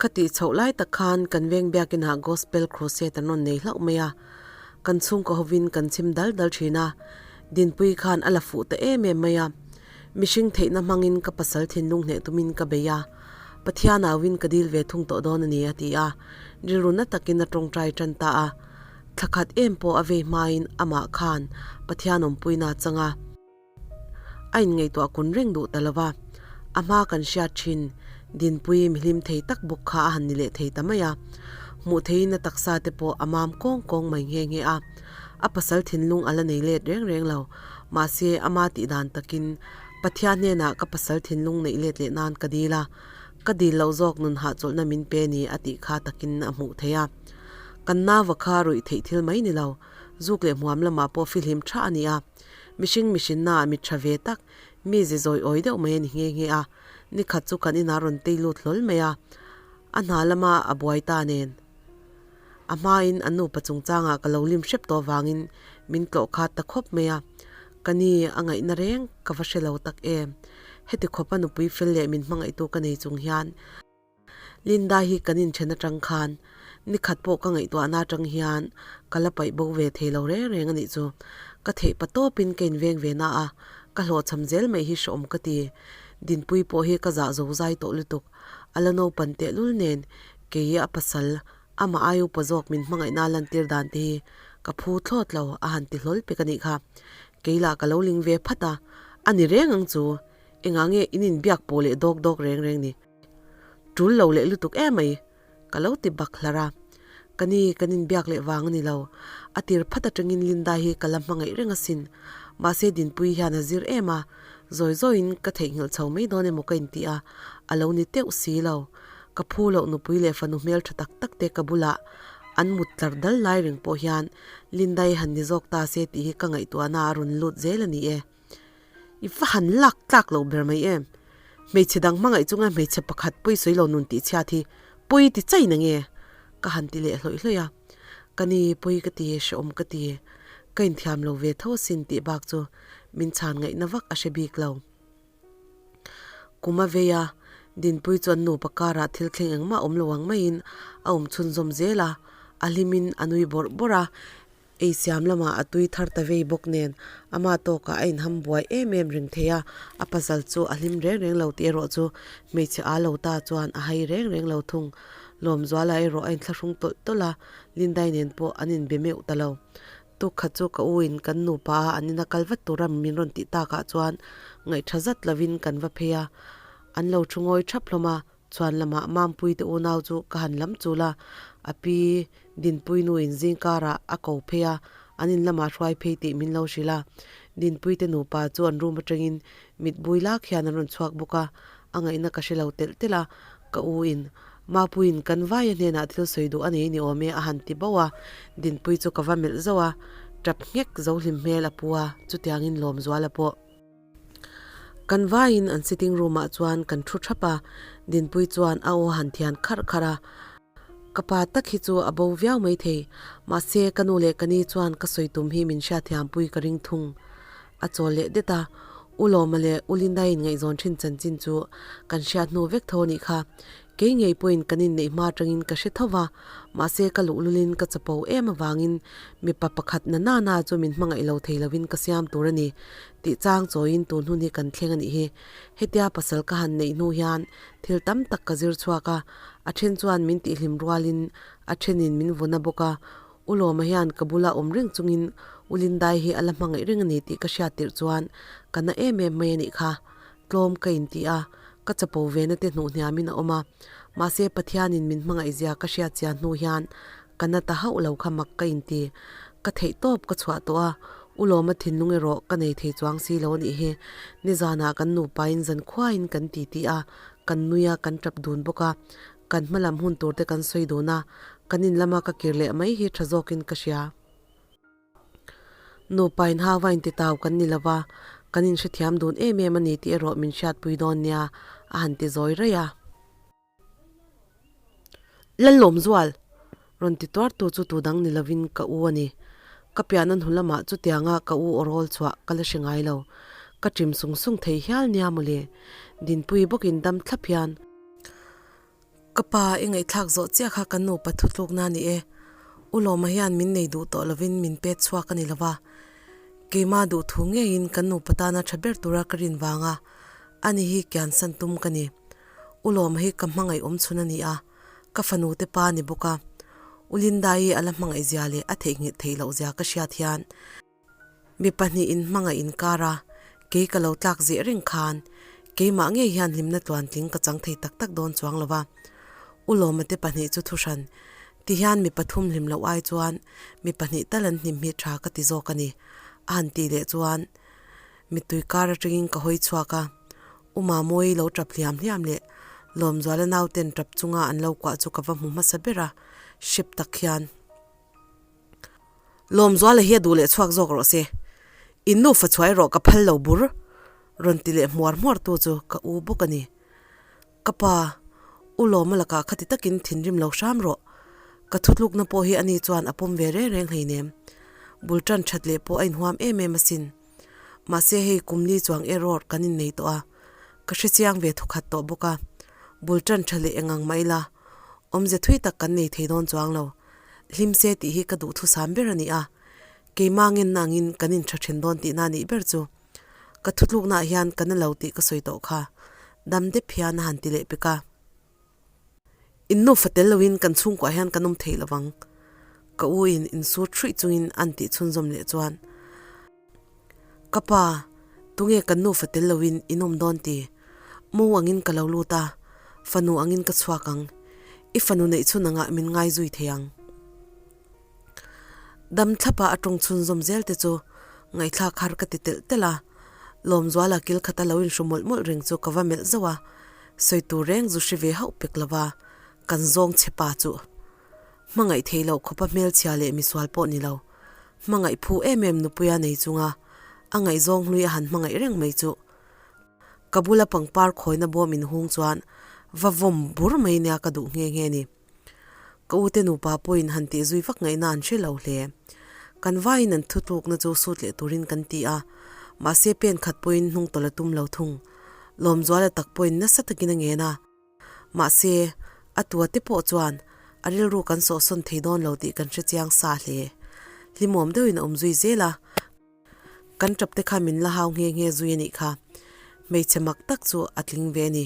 Ka tih chhoh lai tak khan kan veng biakinah Gospel Crusade an rawn nei hlauh mai a, kan chhungkaw hovin kan chim dal dal thin a, Dinpuii khan a la fuh ta em em mai a. Mihring theihna hmangin ka pasal thinlung hneh tumin ka bei a, Pathian auin ka dil ve thung tawh dawn a ni a ti a, rilru na takin a tawngtai tan ta a. Thla khat em pawh a vei hmain amah khan Pathian awmpuina a chang a. A inngaihtuah kun reng duh ta lo va, a hma kan hriat thin Dinpuii mihlim thei tak bawk kha a han ni leh thei ta mai a. Hmuh theiin a taksa te pawh a mam kawng kawng mai nghe nghe a. A pasal thinlung a la nei let reng reng lo. Mahse, ama tih dan takin Pathian hnenah ka pasal thinlung neih let leh nan ka dil a, ka dil loh zawk nun hahchawlhna min pe ni a tih kha takin a hmuh thei a. Kan nauva kha ruih theih thil mai ni lo, zuk leh hmuam lamah pawh fihlim tha a ni a. Mihring mihrinna ah mit tha ve tak, mi zi zawi awi deuh mai a ni nghe nghe a. Ni khat chu kan inah rawn tei lut hlawl mai a, a hna lama a buai ta nen. A hmain an nupa chungchangah ka lo lim hrep tawh vangin min tlawh khat ta khawp mai a, ka ni a ngaihna reng ka va hre lo tak em. Heti khawpa nupui fel leh min hmangaihtu ka nei chung hian Linda hi kan inthen atang khan ni khat pawh ka ngaihtuahna atang hian ka la paih bo ve thei lo reng reng a nih chu. Ka theih pa tawpin ka inveng ve na a, ka hlawhchham zel mai hi hrehawm ka ti. Dinpui pawh hi ka zah zo zai tawh lutuk. A la naupan tehlul nen kei a pasal amah ai upa zawk min hmangaihna lantir dan te hi ka phu thlawt lo a han ti hlawl pek a nih kha. Kei lah ka lo ling ve phat a, a ni reng ang chu. Engah nge in inbiak pawh leh dawk dawk reng reng ni? Tul lo leh lutuk em mai, ka lo ti bak hlar a. Ka ni, kan inbiak leh vang a ni lo. A tir phat atangin Linda hi ka la hmangaih reng asin. Mahse Dinpuii hian a zir em a, zawi zawiin ka theihnghilh chho mai dawn emaw ka inti a, a lo ni teuh si lo. Ka phu loh nupui leh fanu hmel tha tak tak te ka bulah an mut tlar dal lai reng pawh hian Linda-i han ni zawk ta se tih hi ka ngaihtuahna a rawn lut zel a ni e. I va han lak tlak lo ber mai em? Hmeichhe dang hmangaih chunga hmeichhe pakhat pawi sawi lo nun tih chhiat hi pawi ti chai na nge? Ka han ti leh hlawih hlawih a. Ka ni, pawi ka ti, hrehawm ka ti. Ka inthiam lo ve tho asin tih bak chu min chhan ngaihna vak a hre bik lo. Kum a vei a, Dinpui chuan nupa karah thil thleng engmah awm lo ang maiin a awm chhunzawm zel a, a hlimin a nui bawrh bawrh a. Ei siam lamah a tui thar ta vei bawk nen ama tawkah a inham buai em em reng thei a, a pasal chu a hlim reng reng lo tih erawh chu hmeichhe aa lo ta chuan a hai reng reng lo thung. Lawmzuala erawh a inthlahrung tawlh tawlh a, Lindai nen pawh an inbe meuh ta lo. Tuk khat chu ka u in kan nupa a an ina kal vat tura min rawn tih takah chuan ngaihṭha zat lovin kan va phei a, an lo thu ngawi ṭhap hlawm a, Chhuan lamah Mampui te unau chu ka han lam chul a, a pi Dinpui nu in zing karah a ko phei a, an in lamah hruai phei tih min lo hrilh a. Dinpui te nupa chu an room atangin mitbui lak hian an rawn chhuak bawk a, a ngaihna ka hre lo telh telh a, ka u in Mapuiin kan vaia hnenah thil sawi duh a nei ni awm e a han ti bauh a, Dinpui chu ka va melh zauh a, tap nghek zo hlim hmel a pu a, chutiangin Lawmzuala pawh. Kan vaiin an sitting room ah chuan kan thu thap a, Dinpui chuan a aw han thian kharh kharh a. Ka pa tak hi chu a bo viau maithei, mahse ka nu leh ka ni chuan ka sawi tum hi min hriatthiampui ka ring thung. A chawl leh det a, U Lawma leh U Linda-in ngaihzawn thin chanchin chu kan hriat hnu vek tho a nih kha. Kei ngei pawhin kan inneih hma atangin ka hre tho va, mahse ka luhlulin ka chapo em avangin mipa pakhat na na na chu min hmangaih lo thei lovin ka siam tur a ni tih chang chawiin tun hun hi kan thleng a nih hi. Hetia pasal ka han neih hnu hian thil tam tak ka zir chhuak a, a then chuan min tihhlim rualin a thenin min vun a bawk a, U Lawma hian ka bula awm reng chungin U Lindai hi a la hmangaih reng a ni tih ka hriat tirh chuan ka na em em mai a nih kha. Tlawm ka inti a, ka chapo ve na te hnuh hniamin a awm a. Mahse Pathianin min hmangaih zia ka hriat chian hnu hian ka na ta hauh lo kha mak ka inti. Ka theih tawp ka chhuah tawh a, U Lawma thinlung erawh ka nei thei chuang si lo a nih hi. Nizanah kan nupain zankhuain kan titi a, kan nui a, kan tap dun bawk a. Kan hmalam hun tur te kan sawi dun a, kan in lama ka kir leh mai hi tha zawkin ka hria. Nupa in hau va inti tau kan ni lova, kan inhrethiam dun em em a ni tih erawh min hriatpui dawn nia, a han ti zawi raih a. Lallawmzual! Rawn ti tuar tu chu tu dang ni lovin ka u a ni. Ka piahna hnu lamah chutianga ka u aw rawl chhuah ka la hre ngai lo. Ka ṭim sung sung thei hial nia mawle. Dinpui bawkin dam thlap hian. Ka pa, i ngaihthlak zawh chiah kha kan nupa thutlukna a ni e. U Lawma hian min nei duh tawh lovin min pet chhuak a ni lova. Keimah duh thu ngeiin kan nupa tana tha ber tura ka rin vanga ani hi kiansan tum ka ni. U Lawma hi ka hmangaih awm chhun a ni a, ka fanu te pa a ni bawk a. U Linda-i a la hmangaih zia leh a theihnghilh theih loh zia ka hriat hian Mi pahnihin hmangaih inkar a, kei ka lo tlak zeh reng khan keimah ngei hian hlimna tluantling ka chang thei tak tak dawn chuang lo va. U Lawma te pahnih chu thuhran ti hian mi pathum hlim loh ai chuan mi pahnih tal an hnim hi tha ka ti zawk a ni, a han tih leh chuan mittui kar atangin ka hawi chhuak a. U Mamawii lo tap hliam hliam leh Lawmzuala nauten tap chunga an lo kuah chu ka va hmu hmasa ber a, hrep tak hian. Lawmzuala hi a duh leh chhuak zawk rawh se. In nufa chhuah erawh ka phal lo bur, rawn ti leh hmuar hmuar tu chu ka u bawk a ni. Ka pa, U Lawma lakah khati takin thinrim lo hram rawh. Ka thutlukna pawh hi ani chuan a pawm ve reng reng hleinem. Bul tan that leh pawh a inhuam em em asin. Mahse hei kum li chuang erawh kan innei tawh a, ka hrechiang ve thawkhat tawh bawk a. Bul tan tha leh engang mah ila, awmze thui tak kan nei thei dawn chuang lo. Hlim se tih hi ka duhthusam ber a ni a, keimah ngenna angin kan intha then dawn tihna a nih ber chu. Ka thutluknaah hian ka na lo tih ka sawi tawh kha, dam dep hian a han ti leh pek a. In nufa tel loin kan chhungkuah hian kan awm thei lo vang, ka u in insut hruih chungin an tih chhunzawm leh chuan. Ka pa, tunge kan nufa tel loin in awm dawn ti? Mo angin ka lo lut a, fanu angin ka chhuak ang. I fanu neih chhun angah min ngai zui thei ang. Dam thlapa a tawng chhunzawm zel te chu ngaihthlak har ka ti telh telh a, Lawmzuala kil khata lo inhru mawlh mawlh reng chu ka va melh zauh a, sawi tur reng zu hri ve hauh pek lova kan zawng che pa chu. Hmangaih thei loh khawpa hmelchhia leh misual pawh ni lo. Hmangaih phu em em nupuia nei chunga a ngaihzawng hlui a han hmangaih reng mai chu. Ka bula pangpar khawina bawm inhung chuan va vawm bur mai nia ka duh nghe nghe ni. Ka ute nupa pawhin han tih zui vak ngaihna an hre lo hle. Kan vaiin an thutlukna chu sut leh turin kan ti a, mahse pen khat pawhin hnung tawlh a tum lo thung. Lawmzuala tak pawhin nasa takin a ngen a. Mahse, a tua te pawh chuan a rilru kan sawhsawn thei dawn lo tih kan hre chiang sa hle. Hlimawm deuhin a awm zui zel a, kan tap te kha min la hau nghe nghe zui a nih kha. Hmeichhe mak tak chu a tling ve a ni.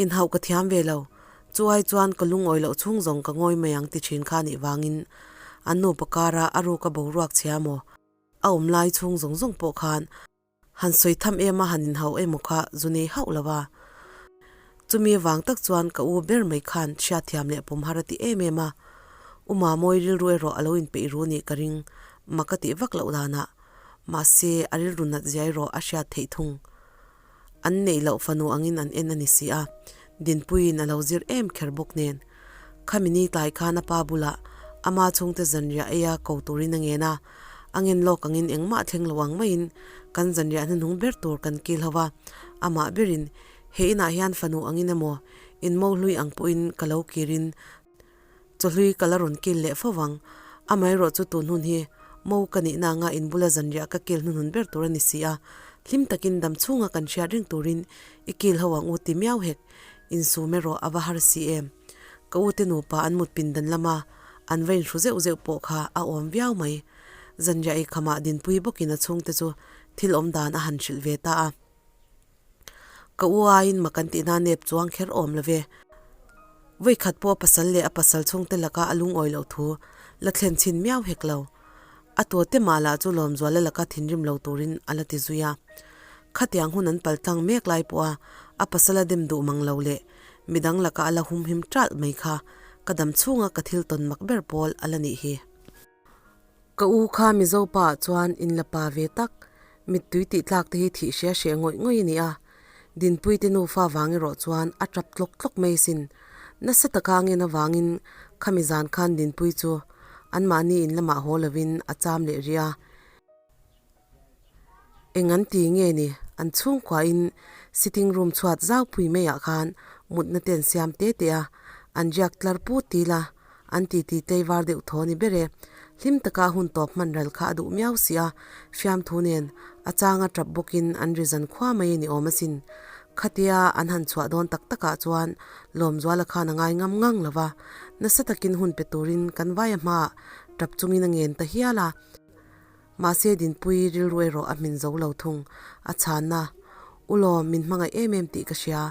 Inhauh ka thiam ve lo, chu ai chuan ka lungawi loh chhung zawng ka ngawi mai ang ti thin kha nih vangin an nupa kara a ruka boruak chhia maw a awm lai chhung zawng zawng pawh khan Han sawi tham em a han inhau emaw kha zu nei hauh lo a. Chumi avang tak chuan ka u ber mai khan hriatthiam leh pawm har a ti em em a. U Mamawi rilru erawh a lo inpeih ru nih ka ring, mak a tih vak loh danah. Mahse, a rilru nat zia erawh a hriat theih thung. An neih loh fanu angin an en a ni si a, Dinpuiin a lo zir em kher bawk nen. Khami ni tlai khan a pa bulah ama chhungte zanriah eia ko turin a ngen a, a ngen lawk angin engmah thleng lo ang maiin kan zanriah hnuhnung ber tur kan kil ho va, amah berin he inah hian fanu angin emaw inmo hlui ang pawhin ka lo kirin chawhlui ka la rawn kil leh fo vang, amaherawh chu tun hun hi mo ka nihna anga inbula zanriah ka kil hnuhnun ber tur a ni si a, hlim takin dam chhunga kan hriat reng turin i kil ho ang u ti miau hek. Insum erawh a va har si em? Ka ute nupa an mut pindan lama an va inhru zeuh zeuh pawh kha a awm viau mai. Zanriah ei khamah Dinpui bawkin a chhungte chu thil awm dan a han hrilh ve ta a. Ka u aiin mak an tihna nep chuang kher awm lo ve. Vawikhat pawh a pasal leh a pasal chhungte laka a lungawi loh thu la thlen chhin miau hek lo. A tuate mah lah chu Lawmzuala laka thinrim lo turin a la ti zui a. Khatiang hun an paltlang mek lai pawha a pasal a dem duh mang lo leh midang laka a la humhim ṭalh mai kha ka dam chhunga ka thil tawn mak ber pawl a la nih hi. Ka u kha Mizo pa ah chuan in la pa ve tak, mittui tih tlak te hi thih hria hreh ngawih ngawih a ni a. Dinpui te nufa vang erawh chuan a tap tlawk tlawk mai sin. Nasa taka a ngen avangin khami zan khan Dinpui chu anmahni in lamah haw lovin a cham leh rih a. Eng an ti nge ni? An chhungkuain sitting room chhuat zaupui maiah khan mutna te an siam te te a, an riak tlar put ti la, an titi tleivar deuh thaw ni ber e. Hlim taka hun tawp hman ral kha a duh miau si a, fiamthu nen a changa tap bawkin an ri zan khua mai a ni awm asin. Khatia an han chhuah dawn tak takah chuan Lawmzuala khan a ngai ngam ngang lo va, nasa takin hun pe turin kan vaia hmaah tap chungin a ngen ta hial a. Mahse Dinpuii rilru erawh a hmin zo lo thung. A chhanna, U Lawm, min hmangaih em em tih ka hria.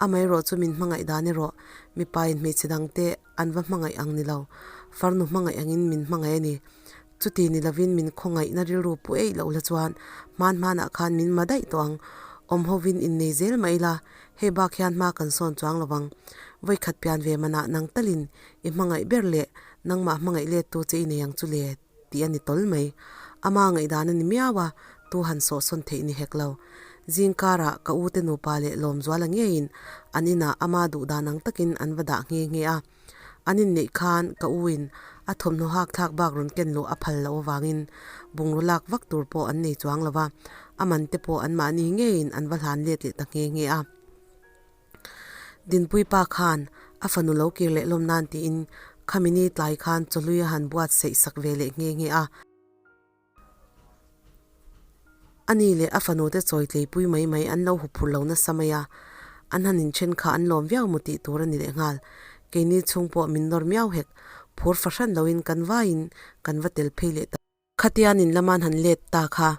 Amaherawh chu min hmangaih dan erawh mipain hmeichhe dangte an va hmangaih ang ni lo. Farnu hmangaih angin min hmangaih a ni. Chuti ni lovin min khawngaihna rilru pu eih loh la chuan hman hmanah khan min ma daih tawh ang. Awm hovin innei zel mah ila, hei bak hian hma kan sawn chuang lo vang. Vawikhat pian ve manah nang talin i hmangaih ber leh nangmah hmangaih lettu che i nei ang chu le tih a ni tawl mai. Ama ngaihdan a ni miau a, tu han sawhsawn theih ni hek lo. Zing karah ka u te nupa leh Lawmzuala ngeiin an inah ama duhdan ang takin an va dah nghe nghe a. An inneih khan ka u in a thawmhnaw hak thlak bak rawn ken luh a phal loh avangin bungraw lak vak tur pawh an nei chuang lo va, a man te pawh anmahni ngeiin an va hlan let leh ta nghe nghe a. Dinpui pa khan a fanu lo kir leh lawm nan tiin khamini tlai khan chawhlui a han buatsaih sak ve leh nghe nghe a. A ni leh a fanu te chawi tleipui mai mai an lo huphurh lo nasa mai a, an han inthen kha an lawm viau maw tih tur a ni leh nghal. Keini chhung pawh min nawr miau hek, phur fahran loin kan vaiin kan va tel phei leh ta. Khatian in lama an han let ta kha,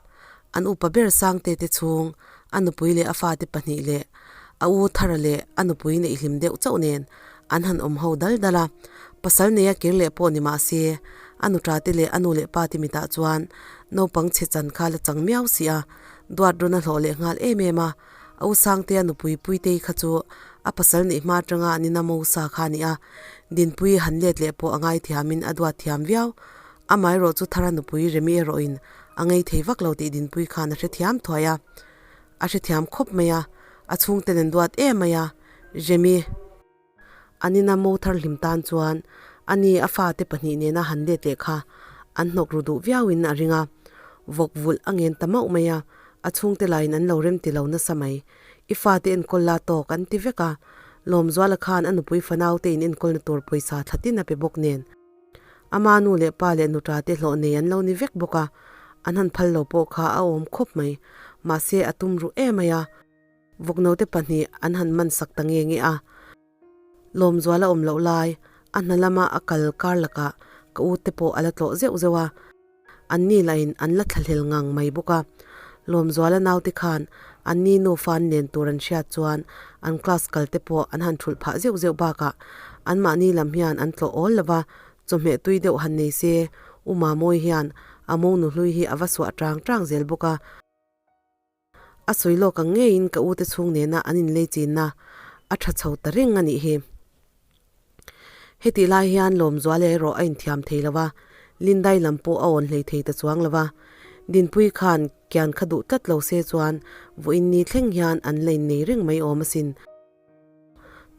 an upa ber Sangte te chhung, a nupui leh a fate pahnih leh a u Thara leh a nupui neih hlim deuh chauh nen an han awm ho dal dal a. Pasal neia kir leh pawh ni mah se, a nuṭa te leh a nu leh pa te mitah chuan naupang chhe chan kha la chang miau si a, duat rawn a hlawh leh nghal em em a. A u Sangtea nupui Puitei kha chu a pasal neih hma atanga an ina Mosa kha a ni a, Dinpuii han let leh pawh a ngaithiamin a duat thiam viau. Amaherawh chu Thara nupui Remi erawhin a ngei thei vak lo tih Dinpuii khan a hrethiam thuai a. A hrethiam khawp mai a, a chhungten an duat em mai a, Remi. An ina mo thar hlim tan chuan ani a fate pahnih nena han let leh kha an hnawk ru duh viauin a ring a, vawk vulh a ngen ta mauh mai a, a chhungte laiin an lo rem ti lo nasa mai. I fate enkawl la tawk an ti vek a, Lawmzuala khan a nupui fanaute in enkawlna tur pawisa thla tin a pe bawk nen. Ama nu leh pa leh nuṭa te hlawh nei an lo ni vek bawk a, an han phal lo pawh kha a awm khawp mai. Mahse a tum ruh em mai a. Vawknote pahnih an han man sak ta nge nge a. Lawmzual a awm loh lai, a hna lama a kal kar lakah ka u te pawh a la tlawh zeuh zeuh a. Anni lahin an la thlahlel ngang mai bawk a. Lawmzuala naute khan anni nufa an len tur an hriat chuan an class kal te pawh an han thulh phah zeuh zeuh bakah anmahni lam hian an tlawh awl lo va, chawhmeh tui deuh han nei se U Mamawi hian a monu hlui hi a va suah tang tang zel bawk a. A sawi lawk ang ngeiin ka ute chhung nena an inlei chinna a tha chho ta reng a nih hi. Hetih lai hian Lawmzuala erawh a inthiam thei lo va, Lindai lam pawh a awn hlei thei ta chuang lo va. Dinpui khan kian kha duh tlat lo se chuan vawiin ni thleng hian an la innei reng mai awm asin.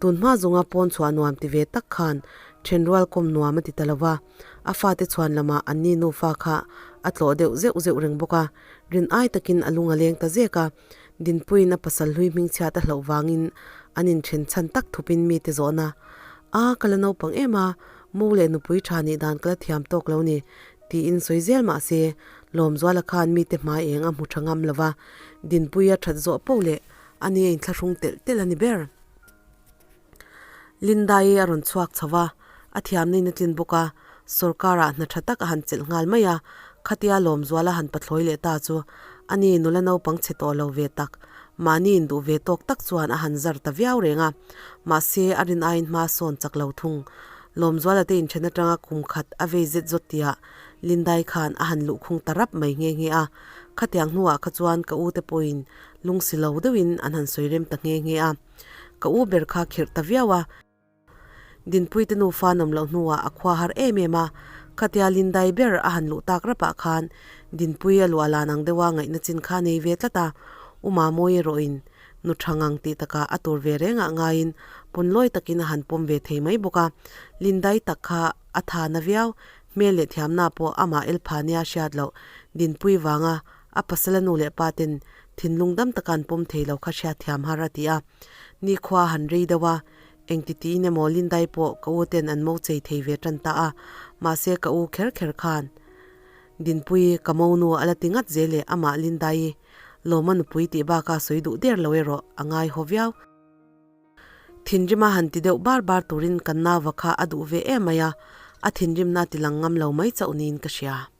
Tun hma zunga pawn chhuah nuam ti ve tak khan thenrual kawm nuam a ti ta lo va, a fate chhuan lamah anni nufa kha a tlawh deuh zeuh zeuh reng bawk a, rin ai takin a lung a leng ta zek a. Dinpuiin a pasal hlui hmingchhiat a hlauh vangin an inthen chhan tak thupin mite zawhna, A, ka la naupang em a, mo leh nupui tha nih dan ka la thiam tawk lo ni, tiin sawi zel mah se, Lawmzuala khan mite hmai eng a hmu tha ngam lo va, Dinpuia that zawh poh leh A ni a inthlahrung telh telh a ni ber. Linda-i a rawn chhuak chho va, a thiamna in a tlin bawk a, sawrkarah hna tha tak a han chelh nghal mai a, khatia Lawmzuala han pathlawi leh ta chu a ni nula naupang chhe tawh lo ve tak, mahni induh ve tawk tak chuan a han zar ta viau reng a, mahse a rin aiin hma sawn chak lo thung. Lawmzuala te inthen atanga kum khat a vei zet zawt tihah Lindai khan a han luhkhung ta rap mai nghe nghe a, khatiang hnuah kha chuan ka u te pawhin Lungsi lo deuhin an han sawi rem ta nghe nghe a. Ka u ber kha khirh ta viau a. Dinpui te nufa nawm loh hnuah a khua har em em a. Khatia Lindai ber a han luh tak rapah khan Dinpui a luah lan ang deuha ngaihna chin kha nei ve tlat a. U Mamawi erawhin nu tha ngang tih takah a tur ve rengah ngaiin pawnlawi takin a han pawm ve thei mai bawk a. Lindai tak kha a tha na viau. Hmel leh thiamna pawh amah elpha nia hriat loh Dinpui vanga A pasala nu leh pa ten thinlung dam taka an pawm thei lo kha hriatthiam har a ti a. Nikhua a han rei deuh a, engti tiin emaw Lindai pawh ka u ten an mo chei thei ve tan ta a, mahse ka u kher kher khan Dinpui ka mo nu a la ti ngat zel e amah Lindai-i. Lawma nupui tih baka sawi duh der lo erawh a ngai haw viau. Thinrima han ti deuh bar bar turin kan nauva kha a duh ve em mai a, a thinrimna ti lang ngam lo mai chauh niin ka hria.